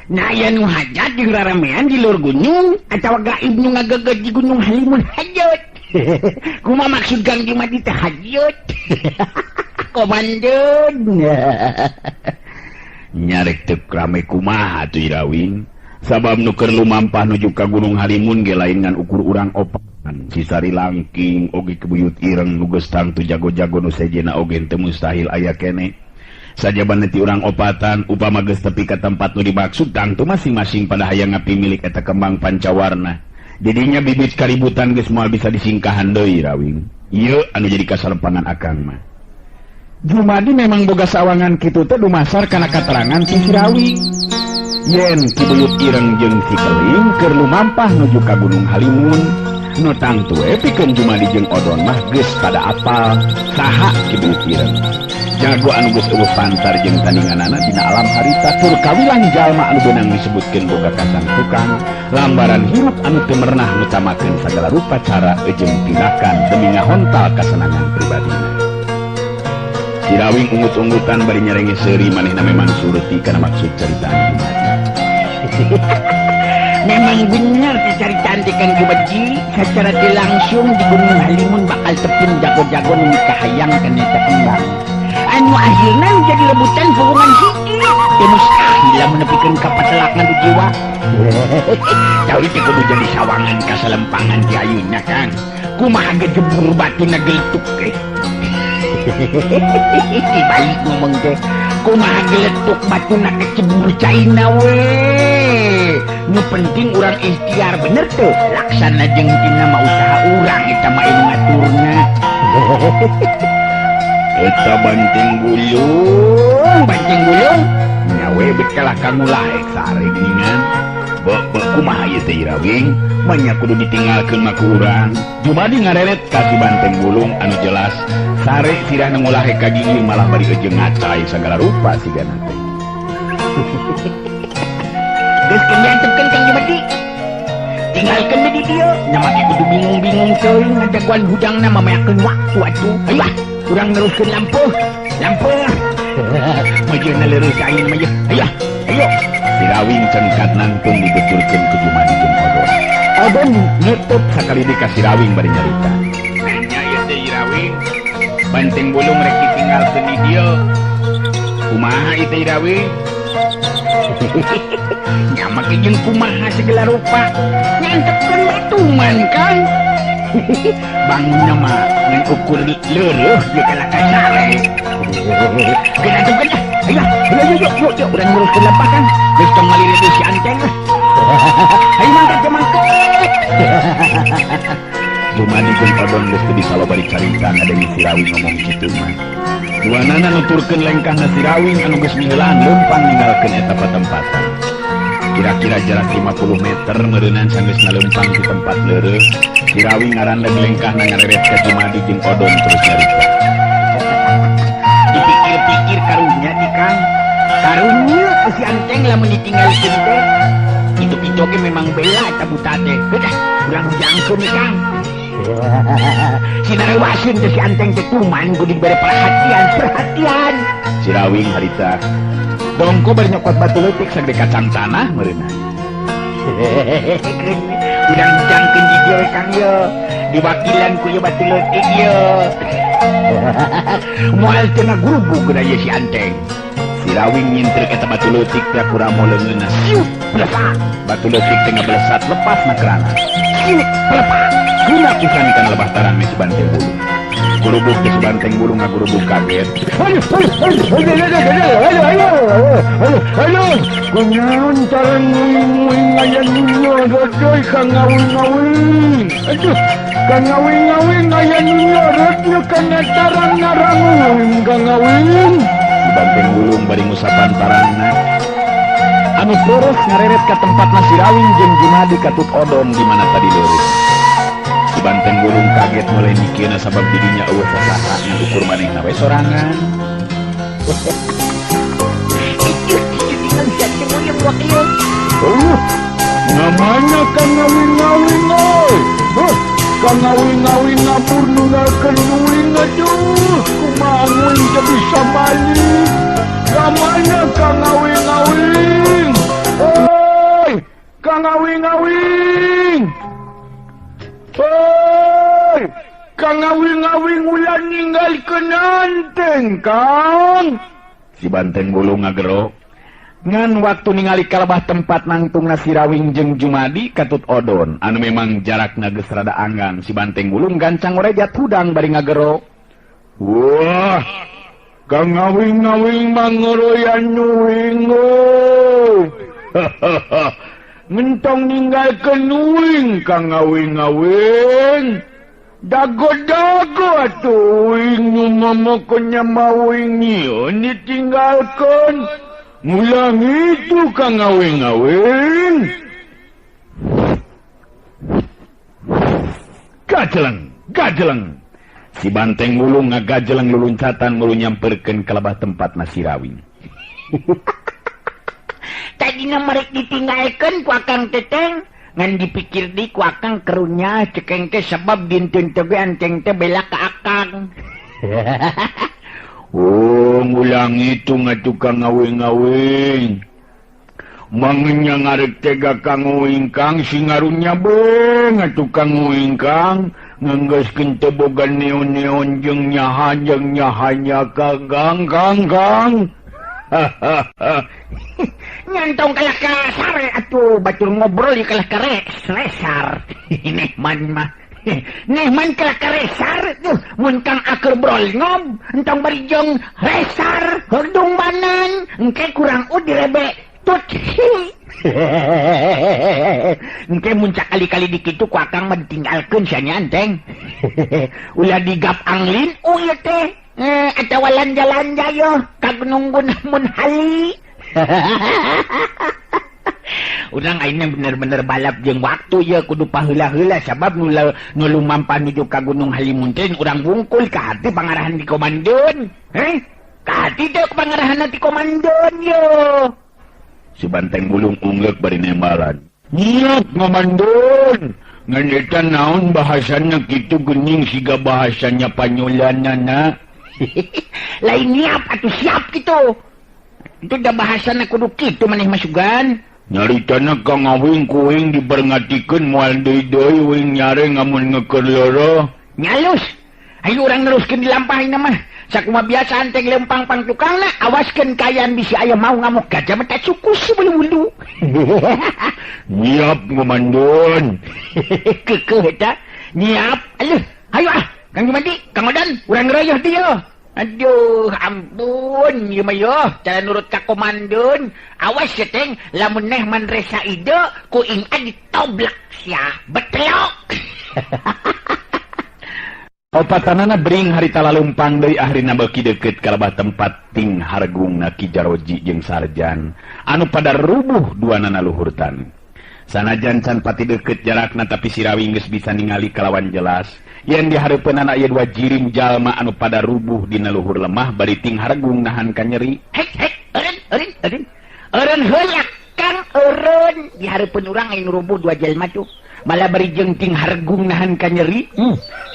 Nah aya nu hajat jeung raramean di luar gunung atawa gaib nu ngageget di Gunung Halimun hajat. Kumaha maksud Kang Jumadi teh hajat? Komandan. Nyarek teu rame kumaha atuh Irawing. Sabab nu keur lumampah nuju ka Gunung Halimun ge lain ngan ukur urang opan. Si Sari Langking oge Kebuyut Ireng nu geus tangtu jago-jago nu sejenna oge teu mustahil aya keneh. Sajabana ti urang opatan upama geus tepi ka tempat nu dimaksud tangtu masing-masing pada hayang ngapimilik eta kembang pancawarna. Jadinya bibit kaributan geus moal bisa disingkahan deui Rawing. Ieu anu jadi kasalempangan akang mah. Jumadi memang boga sawangan kitu teh dumasar kana katerangan si Sirawing. Yen Ki Buyut Ireng jeung si Keling keur lumampah nuju ka Gunung Halimun, nu tangtu we pikeun Jumadi jeung Odon mah geus pada apal saha Ki Buyut Ireng. Jago anu geus eueuh pantar jeung tandinganana dina alam harita tur kawilang jalma anu beunang disebutkeun boga kasangtukan lambaran hirup anu teu merenah ngutamakeun sagala rupa cara jeung tindakan demi ngahontal kasenangan pribadina. Sirawing ungut-ungutan bari nyerenge seuri manehna memang surti kana maksud caritaan Jumadi. Memang bener caritaan teh Kang Jumadi, secara teu langsung di Gunung Halimun bakal tepung jago-jago nu kahayang kana eta kembang. Anu akhirna jadi rebutan hubungan hiji. Teu mustahil lamun nepikeun ka patelakan du jiwa. Tahu teh kudu jadi sawangan kasalempangan di ayunya Kang. Kumaha gejebur batuna geletuk teh. Balik ngomong teh kumaha geletuk batuna kecebur caina we. Nu penting urang ikhtiar bener tuh laksana jeung tina mah usaha urang eta mah anu ngaturna. Eta banting gulung nyawe bet kalah kangulaek sare geuningan. Bek kumaha ieu teh Irawing manya kudu ditinggalkeun mah ku urang. Jumadi ngareret ka si banteng gulung anu jelas sare sirah nu ngulahe ka gigi malah bari eujeung ngacai sagala rupa sigana teh. Geus keun diantepkeun Kang Jumadi. Tinggalkeun we di dieu nya make kudu bingung-bingung teuing ngajagoan hudangna mamayakeun waktu atuh. Ayo ah, urang neruskeun lampuh. Lampuh. Majeuna leureus angin mah yeuh. Ayo, ayo. Sirawing cengkat nangtung digeturkeun ku Jumadi jeung Odon. Odon nutup sakali deui ka Sirawing bari nyarita. Nya ieu teh Irawing, banteng bulung rek ditinggalkeun di dieu. Kumaha ieu teh Irawing? Nya make jeung kumaha segala rupa. Nyantepkeun batuman Kang. Bangunna mah ngan ukur leureureuh ge kalah ka sare. Geus antepkeun ah. Ayo, ayo, yuk, yuk, yuk, urang nguruskeun lampah Kang. Geus tong malili deui si Anteng ah. Ayo mangkat, mangkat. Jumadi jeung Odon geus teu bisa loba dicarita ngadenge Sirawing ngomong kitu mah. Duanana nuturkeun lengkahna Sirawing anu geus miheulaan leumpang ninggalkeun eta patempatan. Kira-kira jarak 50 meter meureunan sanggeus naleumpang di tempat leureung. Sirawing ngaranleg lengkahna ngareret ka Jumadi jeung Odon terus nyarita. Dipikir-pikir karunya di Kang. Karunya si Anteng lamun ditinggalkeun teh. Itu-itu oge memang bela eta buta teh. Heuh, urang hujangkeun nih Kang. Sinarewaseun teh si Anteng teh kuman kudu dibere perhatian, perhatian. Sirawing harita. Dongko bari nyokot batu leutik sagede kacang tanah meureunna. Urang hujangkeun di dieu we Kang ye. Diwakilan ku ieu batu leutik ye. Moal teu ngagurubug geura ieu si Anteng. Sirawing nyintrek eta batu leutik teh kuramo leungeunna siut belesak. Batu leutik teh ngabelesat lepas na kerana. Siut pelepak. Guna pisan kana lebah tarang si banteng bulu. Gurubug teh si banteng bulu ngagurubug kaget. Aduh, aduh, aduh, aduh, aduh, aduh, aduh, aduh, aduh. Kunaon tarang nguing-nguing aya nu nyorot deui ka ngawing-ngawing. Aduh, ka ngawing-ngawing aya nu nyorot nu kana tarang ngaranguing ka ngawing. Si banteng bulung bari ngusapan tarangna. Anu poros ngareret ka tempatna Sirawing jeung Jumadi katut Odon di mana tadi leureus. Si banteng bulung kaget mulai mikirna sabab didinya eueuh sasaha ngan ukur manehna we sorangan. Namanya kang ngawing-ngawing oi. Huh, kang ngawing-ngawing ngapur nunggalkeun uing aduh, kumaha nguing teu bisa balik. Kamana kang ngawing-ngawing? Kang ngawing-ngawing ulah ninggalkeun anteng Kang. Si Banteng Wulung ngagero. Ngan waktu ningali kalebah tempat nangtungna si Rawing jeung Jumadi katut odon anu memang jarakna geus rada anggang. Si Banteng Wulung gancang orejat hudang bari ngagero. Wah, Kang ngawing-ngawing mangoroyan nuing euy. Mentong ninggalkeun uing Kang ngawing-ngawing. Dago-dago atuh uing nu momokeun nya uing nyieun ditinggalkeun. Ngulang itu Kang ngawing-ngawing. Gajeleng, gajeleng. Si Banteng Wulung ngagajeleng luluncatan mulu nyamperkeun ka lebah tempat si Rawing. Tadina merek ditinggalkeun ku Akang Teteng, ngan dipikir di ku Akang kerunya cekeng teh sebab dinten teh ge anteng teh bela ka Akang. Oh, ngulang itu ngatuh Kang ngawing-ngawing. Mangenya ngarek tega Kang ngawing Kang singarunya beung atuh Kang ngawing Kang ngenggeuskeun teu boga neon-neon jeung nyaha jeung nyahanya ka Kang Kang Kang. Nyantong kalah ka sare atuh batur ngobrol di kalah ka resar. Nehman mah. Nehman kalah ka resar tuh mun Kang akur brol ngob entong bari jeung resar herdung banan engke kurang ud direbe tut. Engke mun sakali-kali dikitu ku Akang mah ditinggalkeun sia nya anteng. Ulah digap anglin ieu teh. Atawa lanja-lanja yo ka nunggu namun hali. Urang ayeuna bener-bener balap jeung waktu ye kudu paheula-heula sabab nu lumampah nuju ka Gunung Halimun teh urang wungkul ka hati pangarahan di komandon. Ka hati teh pangarahan di komandon yo. Si Banteng Wulung ungleuk bari nembalan. Nyiap komandon. Ngan eta naon bahasana kitu geuning siga bahasanya panyolanana. Lain nyiap atuh siap kitu. Itu dah bahasana kudu kitu maneh masugan. Nyaritana Kang ngawing kuing diperngatikeun moal deui-deui uing nyare ngamun ngeukeun loro. Nyalus. Ayo urang neruskeun dilampah ayeuna mah. Sakumaha biasa anteng lempang pang tukangna awaskeun kayan bisi aya mau ngamuk gajah mah tak cukus bulu-bulu. Nyiap ngomandon. Kekeuh eta. Nyiap. Aduh, ayo ah. Kang Jumadi, Kang Odan, urang ngeroyoh dieu. Aduh, ampun, ieu mah yo, cara nurut ka komandon. Awas ya teng, lamun neh man resa ide, ku ing ditoblak sia, betelok. Opatanana bring harita lalumpang deui akhirna beuki deukeut ka lebah tempat ting hargungna Ki Jaroji jeung Sarjan anu pada rubuh duanana luhurtan. Sanajan can pati deukeut jarakna tapi si Rawing geus bisa ningali kalawan jelas. Yen dihareupeunana aya dua jirim jalma anu pada rubuh dina luhur lemah bari ting hargung nahan ka nyeri. Hek hek eureun eureun eureun. Eureun heula Kang eureun dihareupeun urang aya nu rubuh dua jalma tuh. Malah bari jeung ting hargung nahan ka nyeri.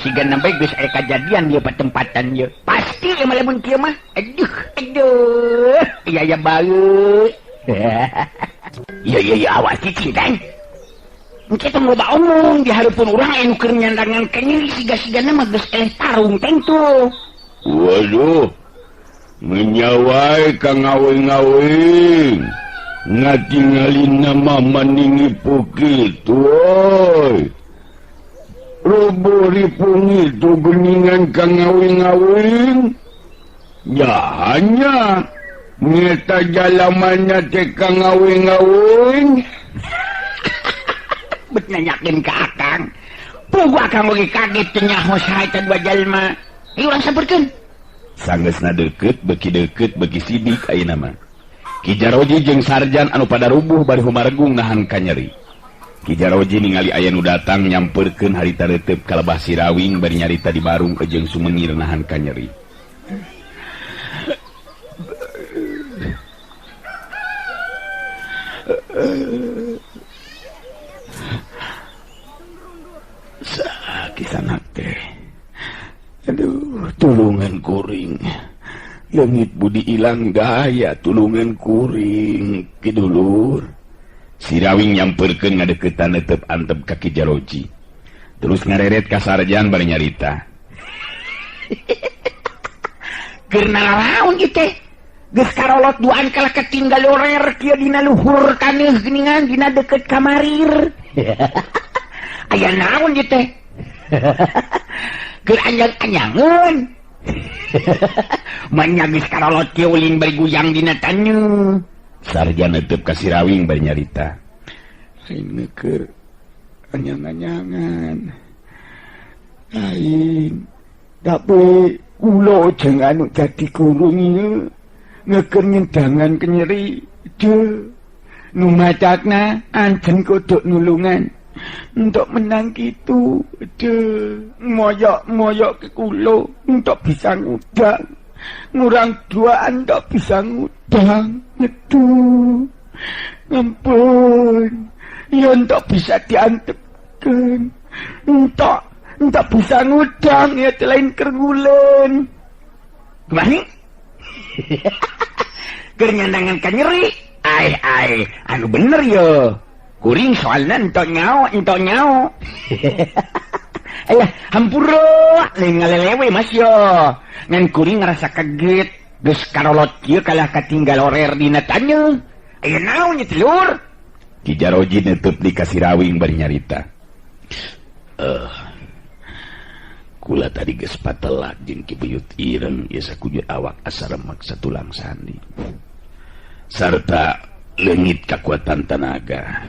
Siga nambae geus aya kajadian ieu patempatan ieu. Pasti ieu mah lamun kieu mah. Aduh aduh. Iya ya bae. Iya iya iya awas cicing teng. Engke tong loba omong di hareupeun urang anu keur nyandangan ka nyeri siga-sigana mah geus eleh tarung teng tuh. Waduh. Menyawai ka ngawing-ngawing. Ngatingalina mah maningi kitu euy. Rubuh ripungi tu geningan ka ngawing-ngawing. Ya hanya ngeta jalamannya teh ka ngawing-ngawing. Bet nanyakeun ka Akang. Pugu Akang oge kaget teu nyaho saha eta dua jalma. Ayo urang samperkeun. Sanggeusna deukeut beuki deukeut beuki sidik ayeuna mah. Ki Jaroji jeung Sarjan anu pada rubuh bari humargung nahan ka nyeri. Ki Jaroji ningali aya nu datang nyamperkeun harita reuteup ka lebah si Rawing bari nyarita di barung jeung sumengir nahan ka nyeri. Sakisanak teh. Aduh, tulungan kuring. Leungit budi ilang daya tulungan kuring ki dulur. Si Rawing nyamperkeun ngadeukeutan neuteup antep ka Ki Jaroji. Terus ngareret ka Sarjan bari nyarita. Keur naraon ieu teh? Geus karolot duaan kalah ketinggal orer kieu dina luhur taneuh geuningan dina deukeut kamarir. Aya naon ieu teh? Keur anyang-anyangeun. Manya geus karolot kieu ulin bari guyang dina taneuh. Sarjan neuteub ka Sirawing bari nyarita. Aing keur anyang-anyangan. Aing tapi kula jeung anu dadi guru ieu ngeker nyendangan kenyeri de nu macakna anjen kodok nulungan untuk menang kitu de moyok-moyok ke kula untuk bisa ngudang ngurang duaan untuk bisa ngudang ngedu ngampun ya untuk bisa diantepkeun untuk bisa ngudang ya lain kergulen kumaha keur nyandangan ka nyeri ai ai anu bener yo kuring soalna entok nyao alah hampura lain ngalelewe mas yo ngan kuring ngarasa kaget geus karolot kieu kalah katinggal orer dina taneuh aya naon nya telur. Ki Jaroji neuteub di ka Sirawing bari nyarita. Kula tadi geus patelak jeung Ki Buyut Ireng ieu sakujur awak asa remek satulang sandi sarta leungit kakuatan tanaga.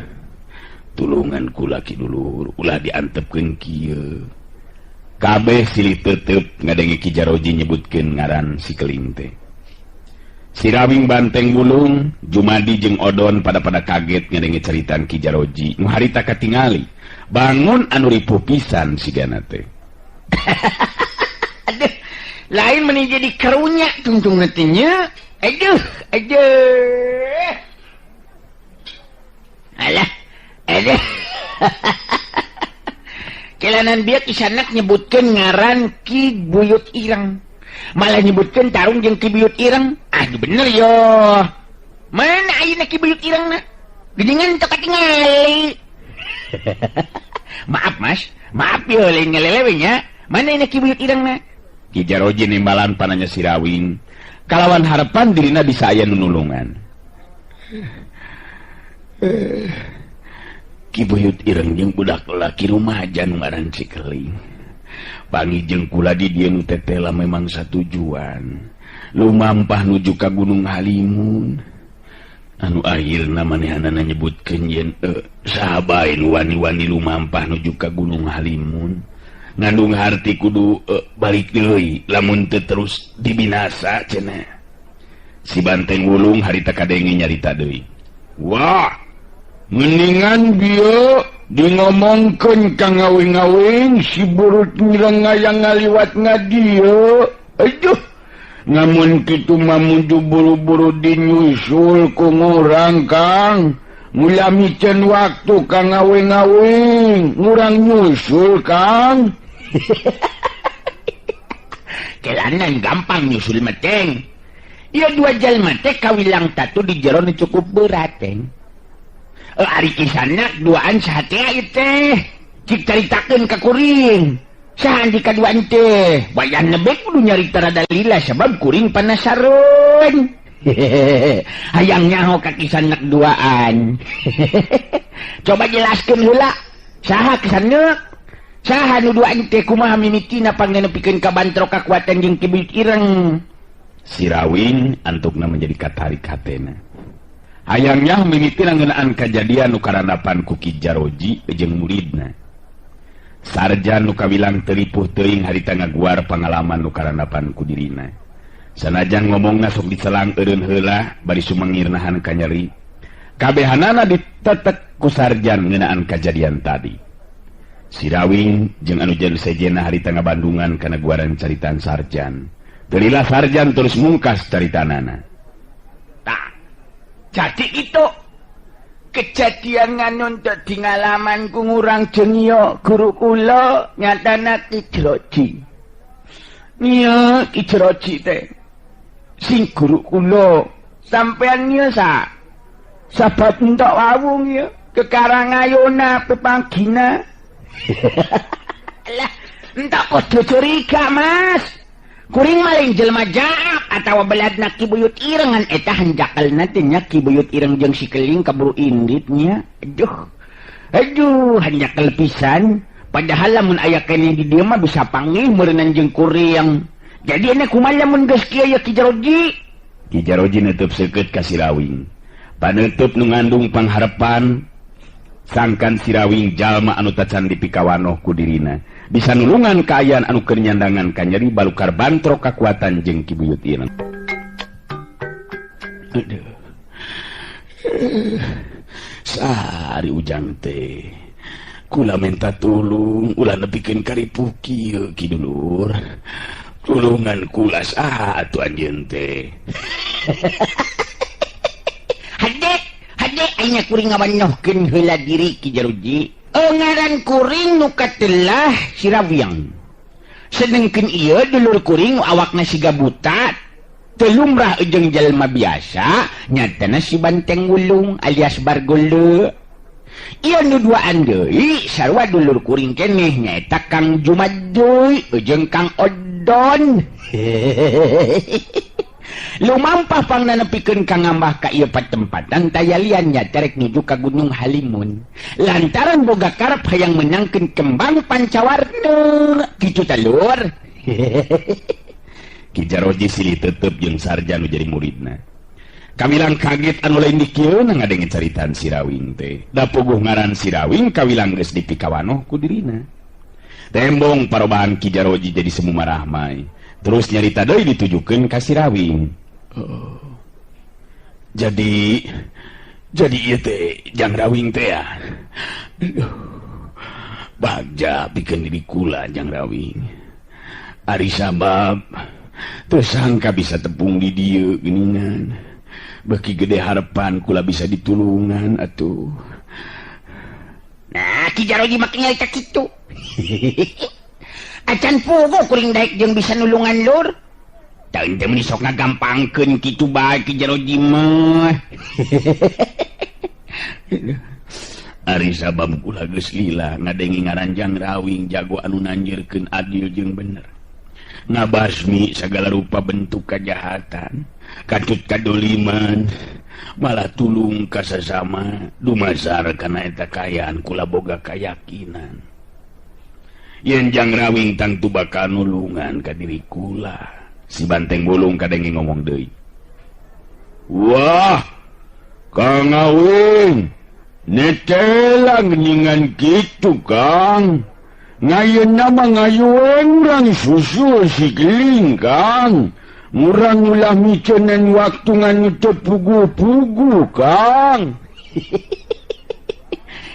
Tulungan kula ki dulur ulah diantepkeun kieu. Kabeh silih tetep ngadenge Ki Jaroji nyebutkeun ngaran si keling teh. Sirawing banteng bulung, Jumadi jeung Odon pada-pada kaget ngadenge caritaan Ki Jaroji nu harita katingali. Bangun anu ripuh pisan sigana teh. Aduh, lain meni jadi karunya tungtung nya. Aduh, aduh. Alah, aduh. Kelanan bieu kisanak nyebutkeun ngaran Ki Buyut Ireng. Malah nyebutkeun tarung jeung Ki Buyut Ireng. Ah, bener yo. Mana ayeuna Ki Buyut Ireng na? Geuningan teu katingali. Maaf mas, maaf yo lain ngalelewe nya. Mana ini Ki Buyut Ireng na? Ki Jaroji nimbalan pananya Sirawing. Kalawan harapan dirina bisa aya nu nulungan. Ki Buyut Ireng jeung budak lelaki rumaja nu ngaran Cikeling. Pangi jeung kula di dieu nu tetela memang satujuan. Lumampah nuju ka Gunung Halimun. Anu akhirna manehanana nyebutkeun yen saha bae nu wani-wani lumampah nuju ka Gunung Halimun. Ngandung harti kudu balik deui lamun teu terus dibinasa cenah. Si Banteng Wulung harita kadenge nyarita deui. Wah, mendingan bieu di ngomongkeun ka ngawing-ngawing si burut mireng ngayang ngaliwat ngadieu. Aduh, ngamun kitu mah muju buru-buru dinyusul ku ngurang Kang. Mula miceun waktu ka ngawing-ngawing, ngurang nyusul Kang. Kelanan gampang nyusul mah teng. Ieu dua jalma teh kawilang tatu di jero nu cukup berat teng. Ari kisanak duaan saha teh ieu teh? Cik caritakeun ka kuring. Saha di kaduaan teh? Bayan nebek kudu nyarita rada lila sabab kuring panasaran. Hayang nyaho ka kisanak duaan. Coba jelaskeun heula. Saha kisanak? Saha nu duaan teh kumaha mimitina pangnepikeun ka bantrok kakuatan jeung Ki Buyut Ireng? Sirawing antukna menjadi katarik hatena. Hayangnya mimitina ngeunaan kajadian nu karandapan ku Ki Jaroji jeung muridna. Sarjan nu kawilang teu ripuh teuing harita ngaguar pangalaman nu karandapan ku dirina. Sanajan ngomongna sok dicelang eureun heula bari sumengir nahan kanyeri. Kabehanana ditetek ku Sarjan ngeunaan kajadian tadi. Sirawing jeung anu jadi sejena harita ngabandungan kana guaran caritaan Sarjan. Teu Sarjan terus mungkas caritanana. Tah, jadi itu kejadian nganun di ngalaman ku ngurang jengio guru kula nyatana Ki Jaroji. Nya Ki Jaroji teh sing guru kula sampean nya sa sabat entok wawung ya ke Karangayona pepanggina. Lah entok kudu curiga mas. Kuring mah lain jelema jaak atawa beladna Ki Buyut Ireng ngan eta hanjakalna teh nya Ki Buyut Ireng jeung si Keling kaburu indit nya. Aduh. Aduh, hanjakal pisan. Padahal lamun aya keneh di dieu mah bisa panggih meureunnan jeung kuring. Jadi ene kumaha lamun geus kieu ya Ki Jaroji? Ki Jaroji neuteub seukeut ka si Rawing. Paneuteub nu ngandung pangharepan sangkan si Rawing jalma anu tacan dipikawanoh ku dirina. Bisa nulungan kaayaan anu keur nyandangan kanyeri balukar bantrok kakuatan jeung Ki Buyut Ireng. Aduh. Sari ujang teh. Kula minta tulung ulah nepikeun karipuh kieu Ki Dulur. Tulungan kula saha atuh anjeun teh. Hade, hade aya kuring ngawanohkeun heula diri Ki Jaroji. Ngaran kuring nu katelah si Rawiang. Sedengkeun ieu dulur kuring nu awakna siga buta, teu lumrah jeung jelema biasa, nyatana si Banteng Wulung alias Bargole. Ieu nu duaan deui sarua dulur kuring keneh nyaeta Kang Jumad deui jeung Kang Odon. Lumampah pangna nepikeun ka ngambah ka ieu patempatan tayalian nya terek nuju ka Gunung Halimun. Lantaran boga karep hayang menangkeun kembang pancawarna kitu tah lur. Ki Jaroji silih tetep jeung Sarjan nu jadi muridna. Kawilang kaget anu lain dikieuna ngadenge caritaan si Rawing teh. Da puguh ngaran si Rawing kawilang geus dipikawanoh ku dirina. Tembong parobahan Ki Jaroji jadi semu marahmai. Terus nyarita deui ditujukeun ka si Rawing. Oh. Jadi ieu teh jang Rawing teh ya. Aduh. Bagja pikeun diri kula jang Rawing. Ari sabab teu sangka bisa tepung di dieu geuningan. Beki gede harapan kula bisa ditulungan atuh. Nah, Ki Jaroji mah nyarita kitu. Acan puguh kuring daek jeung bisa nulungan lur. Tah teu meuni sok ngagampangkeun kitu bae Ki Jaroji mah. Ari sabab kula geus lila ngadenge ngaran Jang Rawing jago anu nanjirkeun adil jeung bener. Ngabasmi segala rupa bentuk kejahatan, katut kadoliman, malah tulung ka sasama, dumasar kana eta kaayaan kula boga kayakinan. Yen Jang Rawing tangtu bakal nulungan ka diri kula. Si Banteng Bolong kadenge ngomong deui. Wah, Kang Awing, netela geuningan kitu Kang. Ngayeuna mah ngayueun urang susul si Keling Kang. Murang ulah miceunan waktu nganu teu pugu-pugu Kang.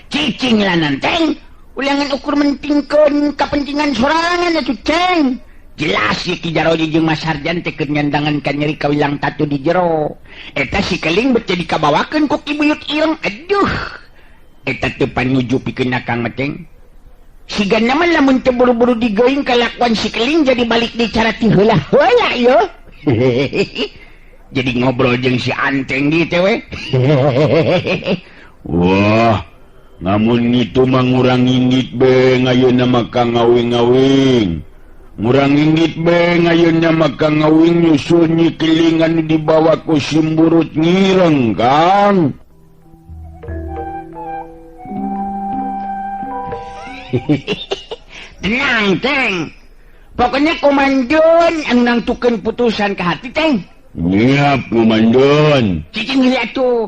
Cicing lanan teng, ulangan ukur mentingkeun kapentingan sorangan atuh ceng. Jelas si Ki Jaroji jeung Mas Sarjan teh keur nyandangan ka nyeri kawilang tatu di jero. Eta si Keling bet jadi kabawakeun ku Ki Buyut Ireng. Aduh. Eta teu panuju pikeun Kang Meteng. Sigana mah lamun teu buru-buru digeuing kalakuan si Keling jadi balik di cara ti heula-heula ieu. Jadi ngobrol jeung si Anteng gitu we. Wah, namun itu mah ngurang inggit be ngayeuna mah Kang Awing-awing. Ngurang inggit be ngayeuna mah Kang Awing nyusul Nyi Keling anu dibawa ku Simburut ngireng Kang. Tenang, Teng. Pokoknya komandon anu nangtukeun putusan ka hati, Teng. Nyiap komandon. Cicing heula atuh.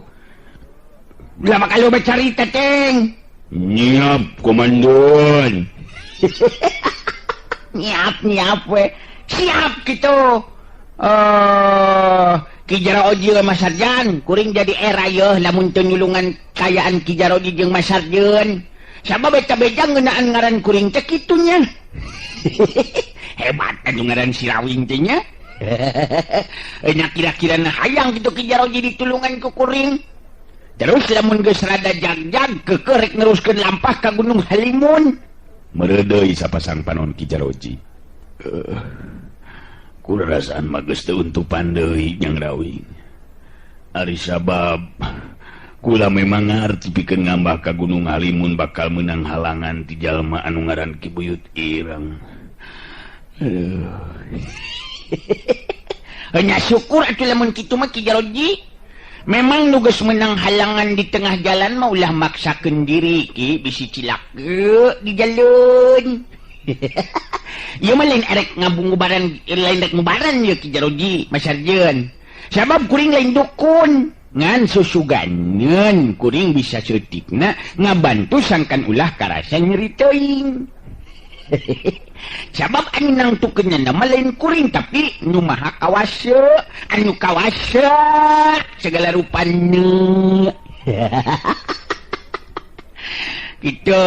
Ulah bakal loba carita, Teng. Nyiap komandon. Nyiap, nyiap we. Siap gitu. Ki Jaroji jeung Mas Sarjan, kuring jadi era yeuh lamun teu nulungan kayaan Ki Jaroji jeung Mas Sarjan. Sabab eta beja ngeunaan ngaran kuring teh kitu nya. Hebat anu ngaran si Rawing teh nya. Nya kira-kira na hayang kitu Ki Jaroji ditulungan ku kuring. Terus lamun geus rada jag-jag keukeuh rek neruskeun lampah ka Gunung Halimun. Meureudeuy sapasang panon Ki Jaroji. Kula rasaan mah geus teu untupan deui Jang Rawing. Ari sabab kula memang ngarti pikeun ngambah ka Gunung Halimun bakal meunang halangan ti jalma anu ngaran Ki Buyut Ireng. Aduh. Hanya syukur atuh lamun kitu mah Ki Jaroji. Memang nu geus menang halangan di tengah jalan mah ulah maksakeun diri ki bisi cilaka di jalan. Ieu mah lain erek ngabungubaran, lain rek ngubaran ieu Ki Jaroji, Mas Sarjan. Sabab kuring lain dukun, ngan susuganeun kuring bisa seutikna ngabantu sangkan ulah karasa nyeri teuing. Sabab anu nangtukeun mah lain kuring tapi nu maha kawasa, anu kawasa segala rupana. Gitu.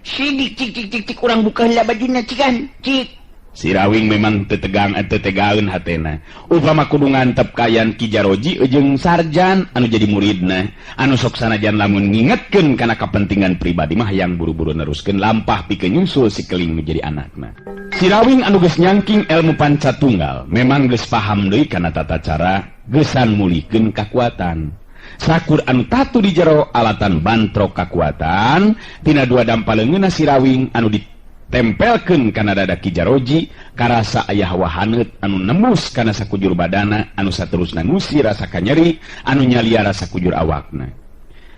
Sidik cik cik cik cik urang buka heula bajuna cikan cik. Sirawing memang tetegang tetegaeun hatena. Upama kudu ngantep kayan Ki Jaroji jeung Sarjan anu jadi muridna, anu sok sanajan lamun ngingetkeun kana kepentingan pribadi mah hayang buru-buru neruskeun lampah pikeun nyusul si keling nu jadi anakna. Sirawing anu geus nyangking ilmu panca tunggal memang geus paham deui kana tata cara geusan mulihkeun kakuatan. Sakur anu tatu di jero alatan bantrok kakuatan tina dua dampaleungeunna Sirawing anu ditempelkeun kana dada Ki Jaroji karasa aya hawa haneut anu nembus kana sakujur badana anu saterusna ngusir rasa kanyeri anu nyalia rasa kujur awakna.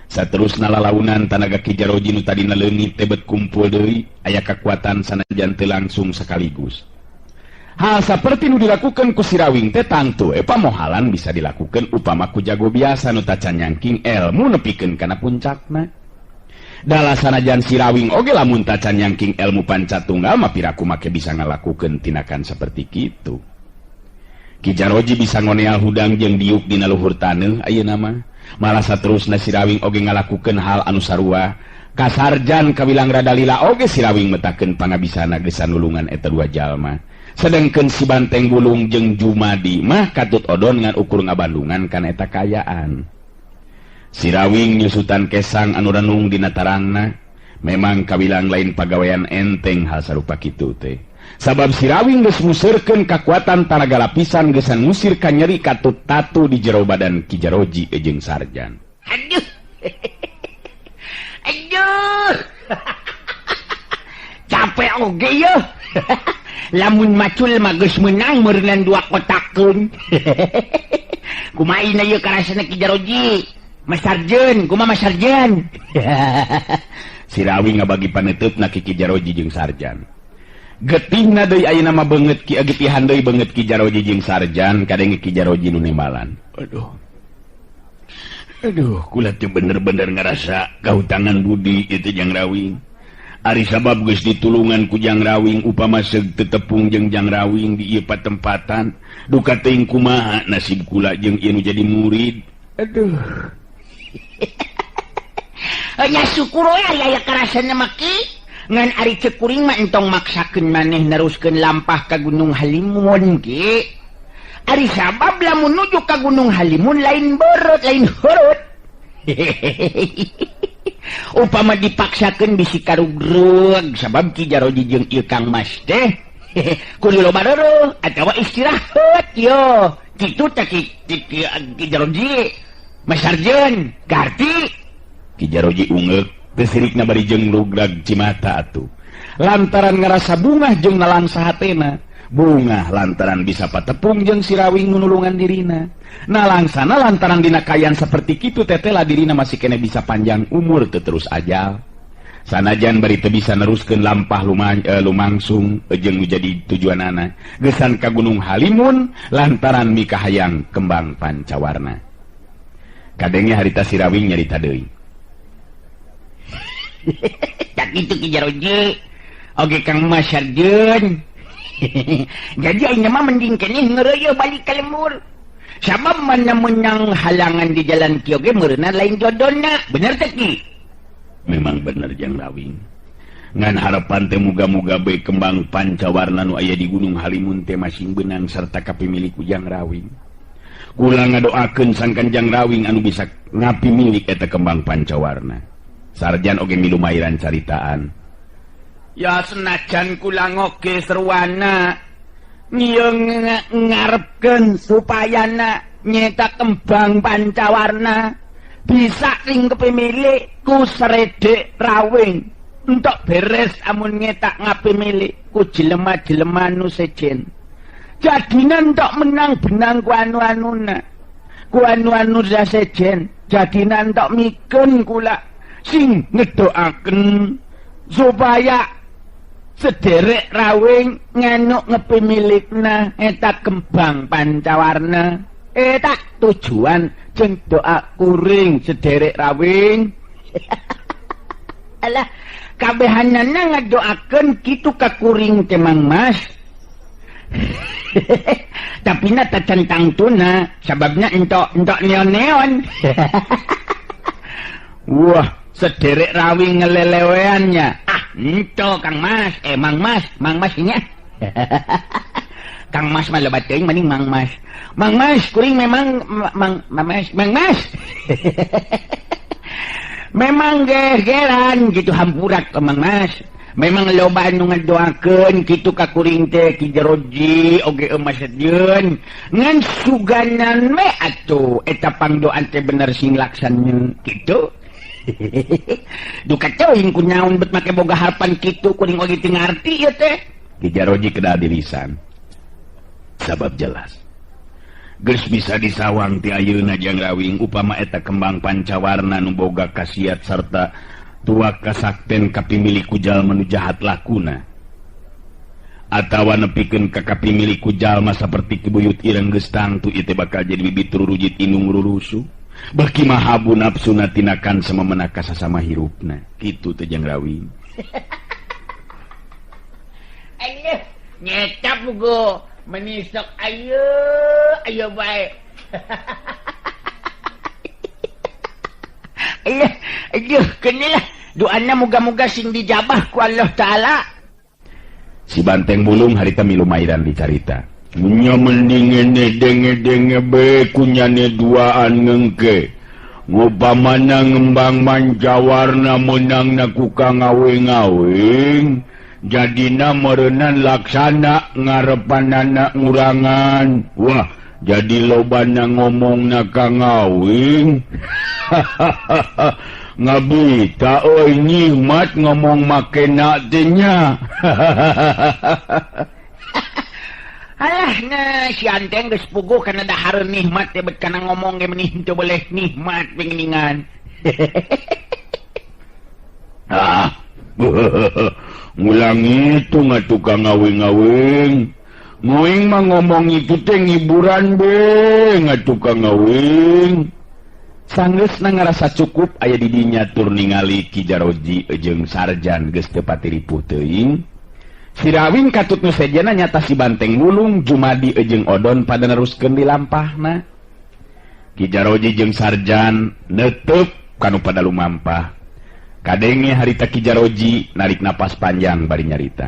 Saterusna lalaunan tanaga Ki Jaroji nu tadina leungit tebet kumpul deui aya kakuatan sanajan teu langsung sekaligus. Hal saperti nu dilakukan ku Sirawing teh tangtu pamohalan bisa dilakukan upama ku jago biasa nu tacan nyangking ilmu nepikeun kana puncakna. Dala sanajan Sirawing oge lamun tacan nyangking ilmu panca tunggal mah piraku make bisa ngalakukeun tindakan seperti kitu. Ki Jaroji bisa ngoneal hudang jeung diuk dina luhur taneuh ayeuna mah. Malah saterusna Sirawing oge ngalakukeun hal anu sarua. Kasarjan kawilang rada lila oge Sirawing metakeun pangabisana geus nulungan eta dua jalma. Sedangkan si Banteng Bulung jeung Jumadi mah katut odon ngan ukur ngabandungan kana eta kayaan. Sirawing nyusutan kesang anu renung dina tarangna, memang kawilang lain pagawean enteng hal sarupa kitu teh. Sabab Sirawing geus nguseurkeun kakuatan tanaga lapisan geusan ngusir ka nyeri katut tatu di jero badan Ki Jaroji jeung Sarjan. Aduh. Aduh. Capek oge yeuh. Lamun macul mah geus meunang meureunnan dua kotakeun. Kumaha ieu karasana Ki Jaroji? Mas Sarjan, kumaha Mas Sarjan? Sirawing ngabagi paneuteup ki Ki Jaroji jeung Sarjan. Getihna deui ayeuna mah beungeut ki getihan deui beungeut Ki Jaroji jeung Sarjan kadenge Ki Jaroji nu nembalan. Aduh. Aduh, kula teh bener-bener ngarasa kahutangan budi ieu teh Jang Rawing. Ari sabab geus ditulungan ku Jang Rawing upama seug teu tepung jeung Jang Rawing di ieu patempatan duka teuing kumaha nasib kula jeung ieu nu jadi murid. Aduh. Nya syukur we ari aya karasana mah ki. Ngan ari ceuk kuring mah entong maksakeun maneh neruskeun lampah ka Gunung Halimun ki. Ari sabab lamun nuju ka Gunung Halimun lain beurut lain hurut. Upama dipaksakeun bisi karugrug sabab Ki Jaroji jeung ieu Kang Mas teh kudu loba reureun atawa istirahat yo. Kitu teh Ki Jaroji. Mas Sarjan garti. Ki Jaroji ungeuk teu sirikna bari jeung rugrag cimata atuh. Lantaran ngarasa bungah jeung nalangsa hatena. Bungah lantaran bisa patepung jeung Sirawing nu nulungan dirina. Nalangsana lantaran dina kayan seperti kitu tetela dirina masih kene bisa panjang umur teu terus ajal. Sanajan bari teu bisa neruskeun lampah lumangsung jeung nu jadi tujuanana. Geusan ka Gunung Halimun lantaran mikahayang kembang pancawarna. Kadenge harita Sirawing nyarita deui. Tak kitu Ki Jaroji. Oge Kang Mas Sarjan. Jadi aing mah mending keneh ngeureuy balik ka lembur. Sabab mana menang halangan di jalan kieu ge meureunna lain jodona. Bener teh Ki? Memang bener Jang Rawing. Ngan harapan teh muga-muga bae kembang pancawarna nu aya di Gunung Halimun teh masing beunang sarta kapimilik ku Jang Rawing. Kula ngadoakeun sangkan Jang Rawing anu bisa ngapimilik eta kembang pancawarna. Sarjan oge milumairan caritaan. Ya senajan kula ngoge serwana ngieung ngarepkeun supayana nyetak kembang pancawarna bisa sing kepemilik ku seredek rawing entok beres amun nyetak ngapemilik ku jelema-jelema nu sejen. Jadina entok menang benang ku anu-anuna. Ku anu-anu sasejen, jadina entok mikeun kula sing ngedoaken supaya sederek rawing nganuk ngepimilikna eta kembang pancawarna. Eta tujuan jeung doa kuring sederek rawing. Alah, kabehanana ngadoakeun kitu ka kuring teh Mang Mas. Tapi na tacan tangtuna sababna entok entok neon-neon. Wah, sederek rawing ngeleleweannya. Ah, ento Kang Mas, Mang Mas, Mang Mas nya. Kang Mas mah lebat teuing mending Mang Mas. Mang Mas kuring memang Mang Mas, Mang Mas. Memang gegeran gitu hampurat ke Mang Mas. Memang loba anu ngadoakeun kitu ka kuring teh Ki Jaroji oge emas sieun. Ngan suganan we atuh eta pangdoan teh bener sing laksana kitu. Duka teuing ku naon bet make boga harapan kitu kuring oge teu ngarti ieu teh. Ki Jaroji kedah dilisan. Sabab jelas. Geus bisa disawang ti ayeuna Jang Rawing upama eta kembang pancawarna nu boga khasiat sarta tua kasakten kapimilik ku jalma nu jahat lakuna. Atawa nepikeun ka kapimilik ku jalma saperti Ki Buyut Ireng geus tangtu ieu teh bakal jadi bibit rurujit inung rurusuh. Baki mahabu nafsuna tinakan samemena ka sasama hirupna. Kitu teh Jang Rawing. Ayeuna nyetap go menisok ayo ayo bae. Ayo ayo kenalah doana moga-moga sing dijabah ku Allah Taala. Si Banteng Bulung harita milu mairan dicarita. Nya mending ngene denge-denge be kunyane duaan ngengke. Ngupamana ngembang mancawarna meunangna ku kang ngawing-ngawing. Jadina meureunan laksana ngarepanana ngurangan. Wah, jadi lobana ngomongna ka ngawing. Ngabita euy nikmat ngomong makena teh nya. Alah nah si Anteng geus puguh kana dahareun nikmat teh bet kana ngomong ge menih teu boleh nikmat pingningan. Ah. Ngulang itu ngatukang ngawing-ngawing. Nguing mah ngomong itu teh ngiburan be ngatukang ngawing. Sanggeusna ngarasa cukup aya di dinya tur ningali Ki Jaroji jeung Sarjan geus teu patiripuh teuing. Si Rawing katut nu sejenna nyata si Banteng Bulung, Jumadi jeung Odon pada neruskeun dilampahna. Ki Jaroji jeung Sarjan neuteuk kanu pada lumampah. Kadenge harita Ki Jaroji narik napas panjang bari nyarita.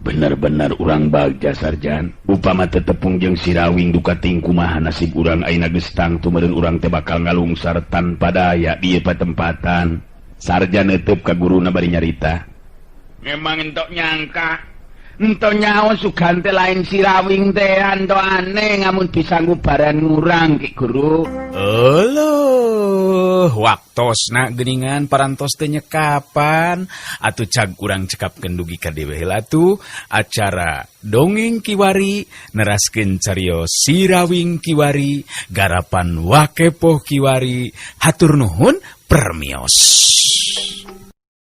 Bener-bener urang bagja Sarjan. Upama tetepung jeung si Rawing duka ting kumaha nasib urang ayeuna geus tangtu meureun urang teh bakal ngalungsar tanpa daya di ieu patempatan. Sarjan neuteuk ka guruna bari nyarita. Memang entok nyangka, entok nyaon sugan teh lain si Rawing teh anto aneh ngamun bisa ngubaran ngurang ki guru. Euleuh, waktosna geuningan parantos teh nyekapan atuh cag urang cekapkeun dugi ka dewe heula tuh acara Dongeng Kiwari neraskeun carios Si Rawing Kiwari garapan Wakepoh Kiwari. Hatur nuhun permios.